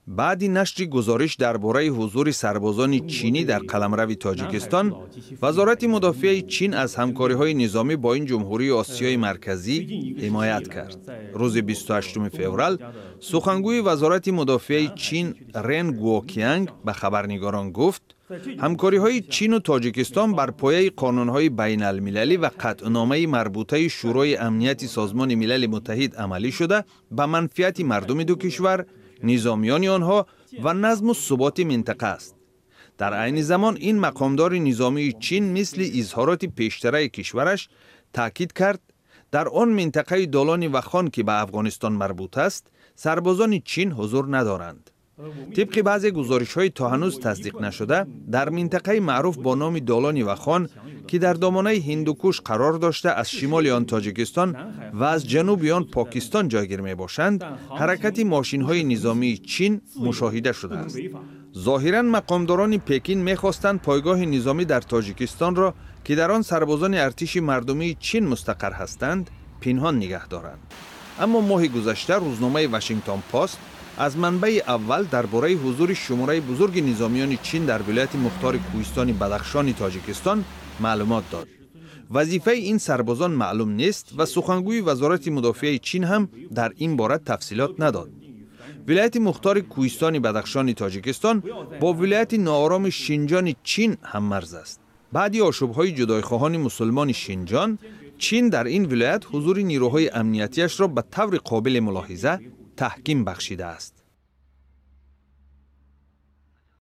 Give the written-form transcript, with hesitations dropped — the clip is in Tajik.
Баъди нашри гузориш дар бораи ҳузури сарбозони чинӣ дар қаламрави Тоҷикистон, Вазорати мудофиаи Чин аз ҳамкориҳои низомӣ бо ин ҷумҳурии Осиёи Марказӣ ҳимоят кард. Рӯзи 28 феврал сухангӯи Вазорати мудофиаи Чин Рен Гуокианг ба хабарнигорон гуфт, ҳамкориҳои Чину Тоҷикистон бар пояи қонунҳои байналмилалӣ ва қатъномаи марбутаи Шӯрои Амнияти Созмони Милали Муттаҳид амалӣ шуда, ба манфиати мардуми ду кишвар, низомиёни онҳо ва назму суботи минтақа аст. Дар айни замон ин мақомдори низомии Чин мисли изҳороти пештараи кишвараш таъкид кард, дар он минтақаи Долони Вахон, ки ба Афғонистон марбут аст, сарбозони Чин ҳузур надоранд. Тибқи баъзе гузоришҳои то ҳанӯз тасдиқ нашуда, дар минтақаи маъруф бо номи Долони Вахон, ки дар домонаи Ҳиндукуш қарор дошта, аз шимоли он Тоҷикистон ва аз ҷануби он Покистон ҷойгир мебошанд, ҳаракати мошинҳои низомии Чин мушоҳида шудааст. Зоҳиран мақомдорони Пекин мехостанд пойгоҳи низомӣ дар Тоҷикистонро, ки дар он сарбозони артиши мардумии Чин мустақар ҳастанд, пинҳон нигаҳ доранд. Аммо моҳи гузашта рӯзномаи Вашингтон Пост аз манбаи аввал дар бораи ҳузури шумораи бузурги низомиёни Чин дар вилояти мухтори Кӯҳистони Бадахшони Тоҷикистон маълумот дод. Вазифаи ин сарбозон маълум нест ва сухангӯи Вазорати мудофиаи Чин ҳам дар ин бора тафсилот надод. Вилояти мухтори Кӯҳистони Бадахшони Тоҷикистон бо вилояти ноороми Шинҷони Чин ҳаммарз аст. Баъди ошӯбҳои ҷудойхоҳони мусулмони Шинҷон, Чин дар ин вилоят ҳузури нирӯҳои амниятиашро ба таври қобили мулоҳиза таҳким бахшидааст.